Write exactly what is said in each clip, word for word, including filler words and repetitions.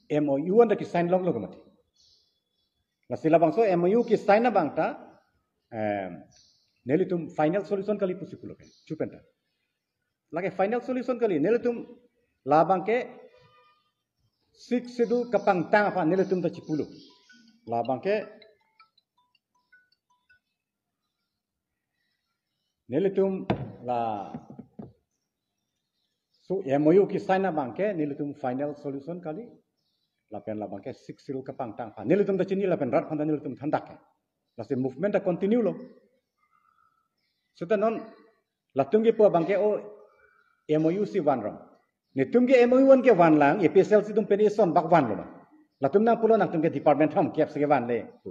M O U anta ke-sign longlo ke mati. Lasi labangso M O U ke-sign abang ta, em, nelitum final solution kali pusi pulo ke. Chupenta. Lake final solution kali. Nelitum labang ke Sixth Schedule kapangtang aphan nelitum ta chipulo. Labang ke nelitum la so M O U ke-sign abang ke nelitum final solution kali. Lapen labang ke Sixth Schedule kapangtang aphan nelitum ta chini lapen rat aphan ta nelitum thandak ke. Lasi movement ta continue lo. Seta non latum kepu abang ke o M O U si vanrong. Netum ke M O U an ke vanlang, A P H L C atum pen eson bak vanlo ma. Latum nangpulo nangtum ke department thomkep si kevanle.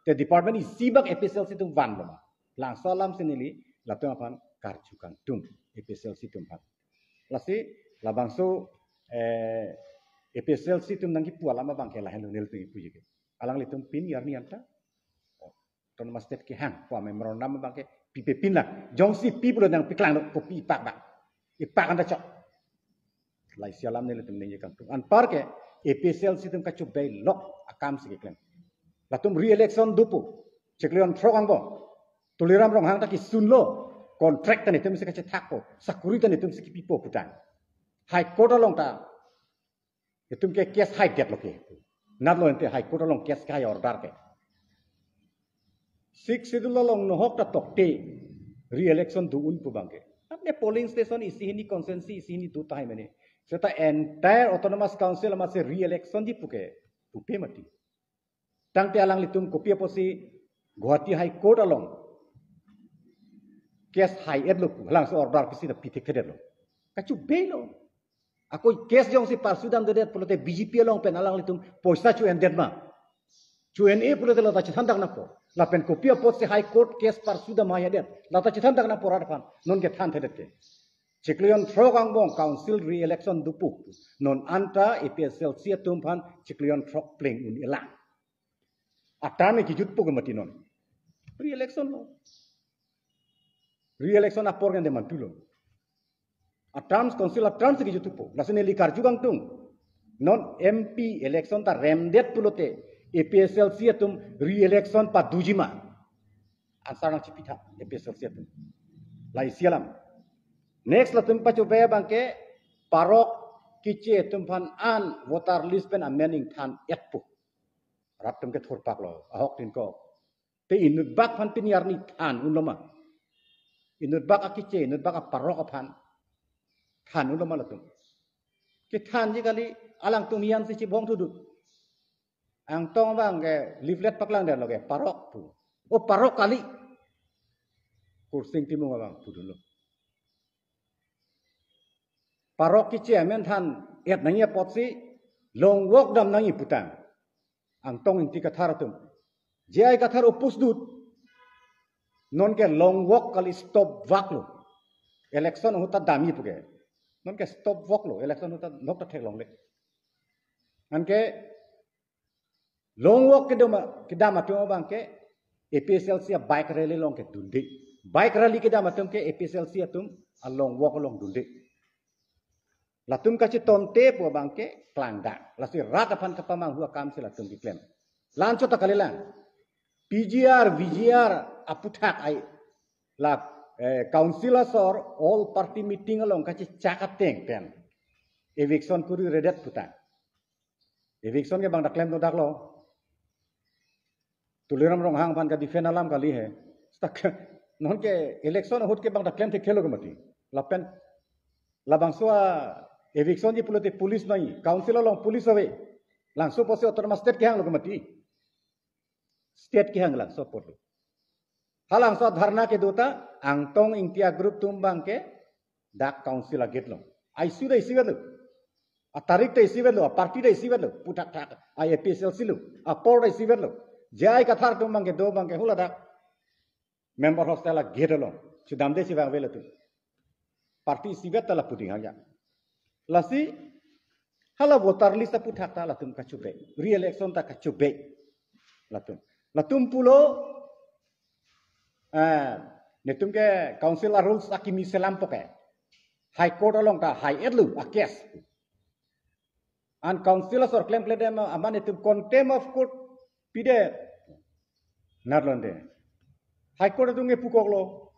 Te department isi bak A P H L C atum vanlo ma. Labangso alam si neli latum aphan karju kangtung A P H L C atum aphan. Lasi labangso, eh, A P H L C atum nangkipu alam abang ke lahenlo nelitum kipuji ke. Alanglitum pini arni anta Autonomous State kehang pu a-memorandum abang ke pipe pinlang. Jongsi pi pulo nangpaklang lo, kopi ipak bak. Ipak anta chok. Laisi alam nelitum ningje kangtung. Anpar ke A P H L C atum kachobei lok akam si keklem. Latum re-election dopo. Chiklo jon throk angbong Tuliram Ronghang ta kesunlo. Contract ta netum si kachethakpo. Sakuri ta netum si kepipo putang. High Court along ta netum ke case haidetlo ke. Natlo ante High Court along case kehai order ke. Sixth Schedule along nohok ta tokte re-election do-un pu abang ke. Apne polling station isi hini constituency isi hini do tahai mene. Seta entire Autonomous Council amatsi re-election di pu ke. Pupe mati. Tangte alanglitum kopi apotsi Guwahati High Court along case hai-etlo pu, halabangso order pisi ta pithekthedetlo. Kachobeilo. Ako case jongsi parsudamdedet pulote B J P along pen alanglitum poisa cho-endet ma. Cho-en-e pulote lata chethandak nangpo. Lapen kopi apotsi High Court case parsudam hai-edet. Lata chethandak nangpo rat aphan. Non ke thanthedet ke. Chiklo jon throk angbong council re-election dopo. Non anta A P H L C atum aphan chiklo jon throk pleng un-elang. A-term ke jutpo ke mati non. Re-election lo. Re-election apor kan de mantulo. A-terms, council a-terms ke jutpo. Lasi neli karju kangtung. Non M P election ta remdet pulote A P H L C atum re-election padoji ma. Answer nangchipitha A P H L C atum. Laisi alam. Next latum pachobei abang ke parok keche atum aphan an voter list pen amen ingthan-etpo. Rat atum ke thurpak lo, ahok tin ko. Te inut bak aphan pini arni than unlo ma. Inut bak akeche, inut bak aparok aphan than unlo ma latum. Kethanji kali alangtum hian si chibong thudut. Angtong abang ke leaflet paklangdetlo ke parok pu. O parok kali. Kursing Timung abang pudunlo. Parok keche amen than-et nangji apotsi long walk dam nangji putang. Angtong Ingti Kathar atum. J I Kathar opus dut. Non ke long walk kali, stop walk lo. Election ahut ta damji pu ke. Non ke stop walk lo. Election ahut ta nok ta theklongle. Anke long walk kedam, kedam atum abang ke A P H L C a-bike rally along ke dunde. Bike rally kedam atum ke A P H L C atum a-long walk along dunde. Latum kachetonte pu abang ke klangdak. Lasi rat aphan kapamanghu akam si latum keklem. La-anchot ta kalilang. P G R, V G R aputhak ai la, eh, council asor all party meeting along kachechak ateng pen eviction kuri redet putang. Eviction ke bang ta klem dodaklo. Tuliram Ronghang aphan ka-defend alam kali he. Seta ke, non ke election ahut ke bang ta klem thekthelo ke mati. Lapen labangso a-eviction ji pulote police nangji, council along police ave. Labangso apotsi autonomous state kehanglo ke mati. State kehang labangso apotlo. Halabangso dharna kedo ta Angtong Ingti a-group atum abang ke dak council a-gate along. A-issue ta isivetlo. A-tarik ta isivetlo, a-party ta isivetlo. Puthakthak, A P H L C lo. Apor ta isivetlo. J I Kathar atum abang ke do abang ke hula dak member hostel a-gate along. Chedamde si vangve latum. Party isivet ta lapu ding hangja. Lasi hala voter list aputhak ta latum kachobei. Re-election ta kachobei. Latum. Latum pulo, eh, netum ke council a-rules akimi selam pu ke. High Court along ta hai-etlo a-case. An council asor klemkledetji ma, amat itum contempt of court pide. Natlonde. High Court atum ke pukoklo.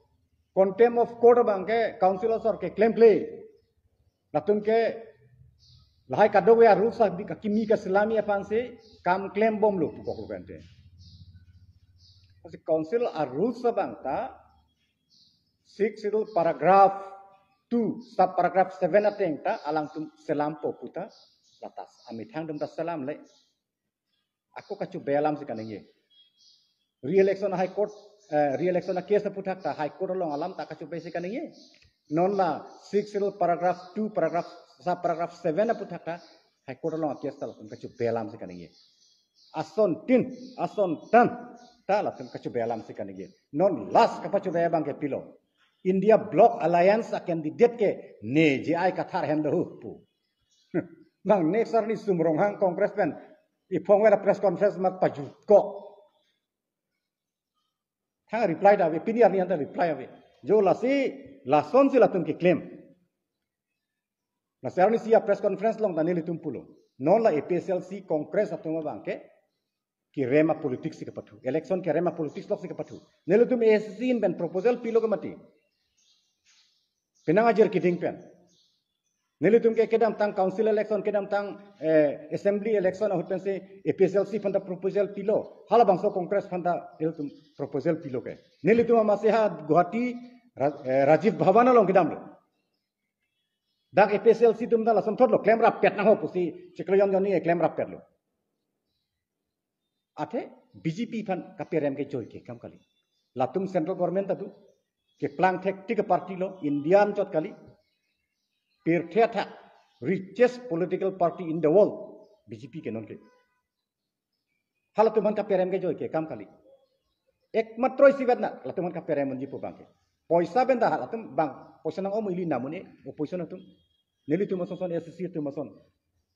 Contempt of court abang ke council asor keklemkle. Latum ke lahai kadokave a-rules abi kakimi kaselami aphansi kam klembomlo pukoklo kante. Lasi council a-rules abang ta Sixth Schedule paragraph two, sub paragraph seven ateng ta alangtum selampo puta latas. Amethang atum ta selamle. Ako kachobe alamsi kaningje. Re-election High Court, eh, re-election a-case aphuthak ta High Court along alam ta kachobe si kaningje. Non la Sixth Schedule paragraph two, paragraph, sub paragraph seven aphuthak ta High Court along a-case ta latum kachobe alamsi kaningje. Asontin, asontan ta latum kachobe alamsi kaningje. Non last kapachobe abang ke pilo. India Bloc Alliance a-candidate ke ne J I Kathar henlo pu. Bang next arni Sum Ronghang Congress pen iphong wera press conference mat pajutkok. Thang reply ta ave, pini arni anta reply ave. Jo lasi, lasonsi latum keklem. Lasi arnisi a-press conference along ta nelitum pulo. Non la A P H L C Congress atum abang ke kerem a-politics si kepathu. Election kerem a-politics lok si kepathu. Nelitum A I C C in pen proposal pilo ke mati. Penang ajir keding pen. Nelitum ke kedamtang council election, kedamtang, eh, assembly election ahut pensi A P H L C aphan ta proposal pilo. Halabangso Congress aphan ta nelitum proposal pilo ke. Nelitum amatsi ha Guwahati Ra-, eh, Rajiv Bhavan along kedamlo. Dak A P H L C atum ta lason thotlo, klemrap pet nangho pusi chiklo jon jon ni klemrap petlo. Athe B J P aphan kaperem kejoi ke kam kali. Latum central government ta do. Keplang thektik a-party lo, India anchot kali. Pirthe athak richest political party in the world, B J P ke non ke. Halatum aphan kaperem kejoi ke kam kali. Ekmatro isivet na, latum aphan kaperem unji pu abang ke. Poisa pen ta halatum bang, poisa nang-om ili namun e, opposition atum. Nelitum ason son, A I C C atum ason.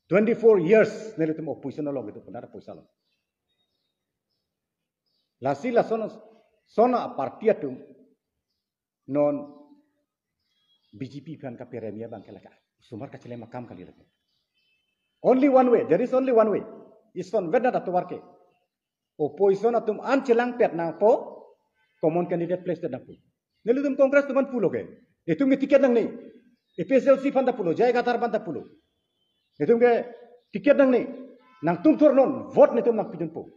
Twenty-four years nelitum opposition along itu benar poisa lo. Lasi lason, son a-party atum non B J P aphan kaperem abang ke lake. Sumar kachelem akam kali lake. Only one way, there is only one way. Isonvet na atovar ke. Opposition atum an chelangpet nangpo, common candidate place nangpo. Nelitum Congress atum aphan pulo ke. Itum ke ticket nangne. A P H L C aphan ta pulo, J I Kathar aphan ta pulo. Itum ke ticket nangne. Nangtum thurnon, vote netum nangpidunpo.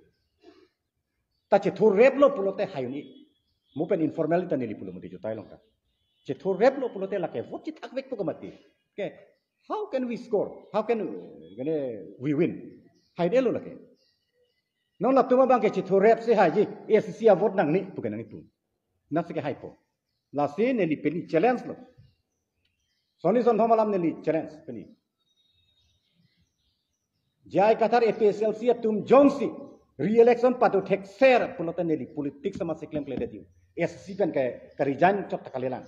Ta chethurreplo pulote hai un-e. Mo pen informally ta neli pulo mati jutai along ta. Chethurreplo pulote lake vote chethakvekpo ke mati. Okay. How can we score? How can, uh, we win? Haidetlo lake. Non latum abang ke chethurrepsi haiji, A I C C a-vote nangne pu ke nangkipu. Lasi ke haipo. Lasi neli pini challenge lo. Sonni sonthom alam neli challenge pini. J I Kathar A P H L C atum jongsi re-election pado thekser pulote neli politics amatsi klemkledetji. A I C C pen ke, ke-resign chot ta kalilang.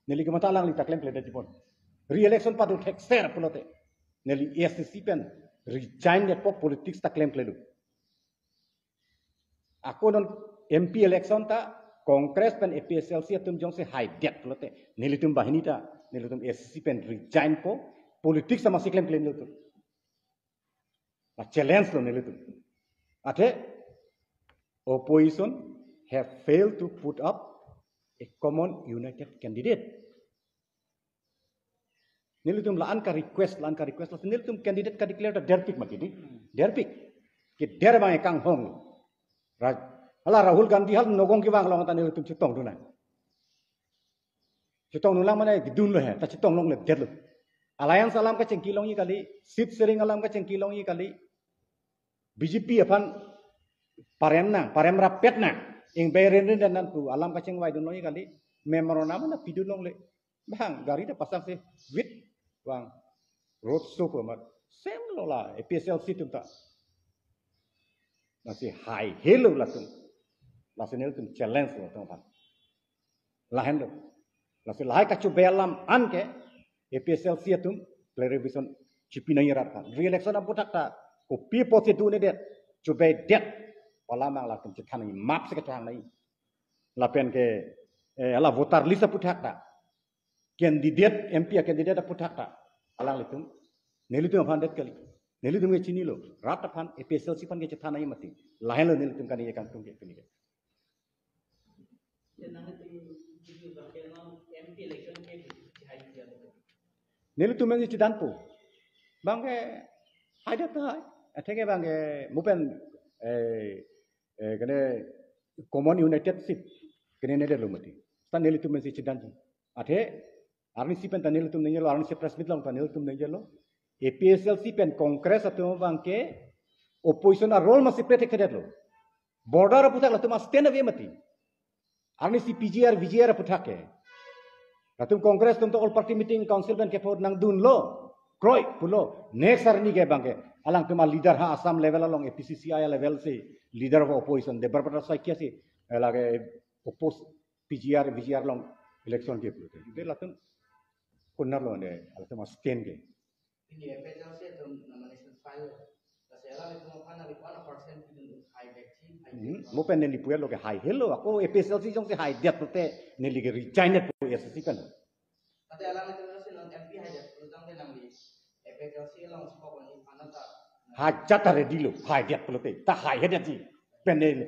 Neli kematha alangli ta klemkledetji pon. Re-election pado thekser pulote neli A I C C pen resign detpo, politics ta klemkledet. Ako non M P election ta Congress pen A P H L C atum jongsi haidet pulote nelitum banghini ta, nelitum A I C C pen resign po, politics amatsi klemkle nelitum. A-challenge lo nelitum. Athe opposition have failed to put up a common united candidate. Nelitum la-an ka-request, la-an ka-request, lasi nelitum candidate ka-declare ta derpik mati di. Derpik. Keder abang kanghong. Ra-, hala Rahul Gandhi hal Nagaon kevang along ta nelitum chetongdun nang. Chetongdun lang mane kedunlo he, ta chetong longledetlo. Alliance alam kachingki longji kali, seat sharing alam kachingki longji kali. B J P aphan parem nang, paremrappet nang. Ingbe rinrin dan nantu alam kachingvaidun longji kali. Memorandum nangpidun longle. Bang, gari ta pasaksi, wit, bang, road show pu amat. Same lo la, A P H L C atum ta. Lasi haihelo latum. Lasi nelitum challenge lo latum aphan. Lahenlo. Lasi lahai kachobe alam an ke, A P H L C atum, clarification chipi nangji rat aphan. Re-election aphuthak ta, kopi apotsi dundedet, chobedet. Pu alam abang latum chethan nangji, mapsi kachethan nangji. Lapen ke, eh, hala voter list aphuthak ta. Candidate, M P a-candidate aphuthak ta. Alanglitum. Nelitum aphan det kali. Nelitum ke chinilo, rat aphan, A P H L C aphan ke chethan nangji mati. Lahenlo nelitum kaningje kangtung ke pini ke. Nelitum nangchedanpo. Bang ke haidet tahai. Atheke bang ke mo pen, eh, eh, kene Common United seat kene nedetlo mati. Seta nelitum nangchedan. Athe arnisi pen ta nelitum ningjelo, arnisi press meet along ta nelitum ningjelo. A P H L C pen Congress atum bang ke opposition a-role masi play thekthedetlo. Border aphuthak latum a-stand ave mati. Arnisi P G R, V G R aphuthak ke. Latum Congress atum ta all party meeting council pen kepho nangdunlo. Kroi pulo. Next arni ke bang ke alangtum a-leader ha Assam level along A P C C I level si leader of opposition Debabrata Saikia si, eh, lake oppose P G R, V G R along election ke pulote. Jadi latum konatlo ne, latum a-stand ke. Pini A P H L C atum nomination file. Lasi alanglitum aphan nangli ko-an percent pidun, haidet si, haidet Hmm, si. Mo pen neli puelo ke haihelo, ako A P H L C jongsi haidet pulote neli ke resign po A S C kan. Ante alanglitum si non M P haidet pulo tangte nangli A P H L C alongsi ko-an ni aphan ta. Hajat ta ready lo, haidet pulote. Ta haihedetji. Pen neli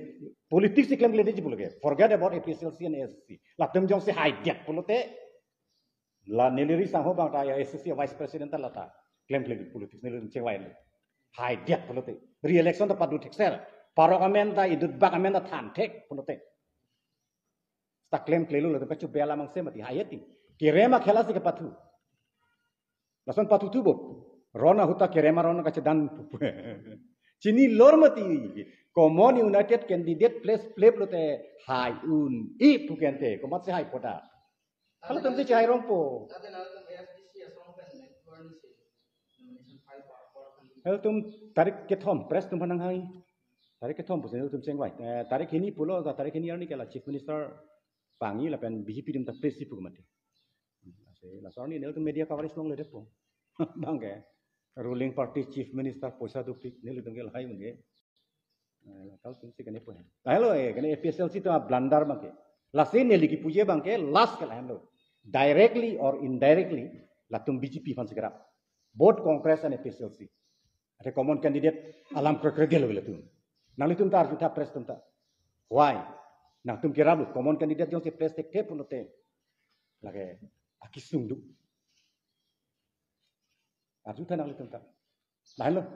politics si klemkledetji pulo ke. Forget about A P H L C and A S C. Latum jongsi haidet pulote, la neli ri sangho bang ta ya A S C Vice President ta lata klemkle politics neli chengvailo. Haidet pulote. Re-election ta padu thekser. Parok amen ta idut bak amen ta than thek pulote. Ta klemklelo latum kachu bela mangse mati haiheti. Kerem akhela si kepathu. Lason pathuthu bo. Ron ahut ta kerem aron kachedan. Chinilor mati. Common United candidate place play pulote hai un-e pu kente. Komatsi hai po ta. Halatum si chehai rongpo. Tate nangtum A S D C asong pen network ni si nomination file pa, pa, pa. Halatum tarik kethom press atum aphan nanghai. Tarik kethom pusi nelitum chengvai. Eh, tarik hini pulo, tarik hini arni ke la Chief Minister pangji lapen B J P atum ta place si pu mati. Lasi, laso arni nelitum media coverage longledetpo. Bang ke ruling party Chief Minister poisa dopik nelitum ke lahai un-e. Eh, kalatum si kene po. Lahenlo, eh, kene A P H L C atum a-blunder bang ke. Lasi neli kipuji bang ke last ke lahenlo. Directly or indirectly latum B J P aphan si kerap. Both Congress and A P H L C. Athe common candidate alam krekre gelo latum. Nanglitum ta arjutha press atum ta. Why? Nangtum keraplo common candidate jongsi place thekthe pulote. Lake akesung do. Arjutha nanglitum ta. Lahenlo.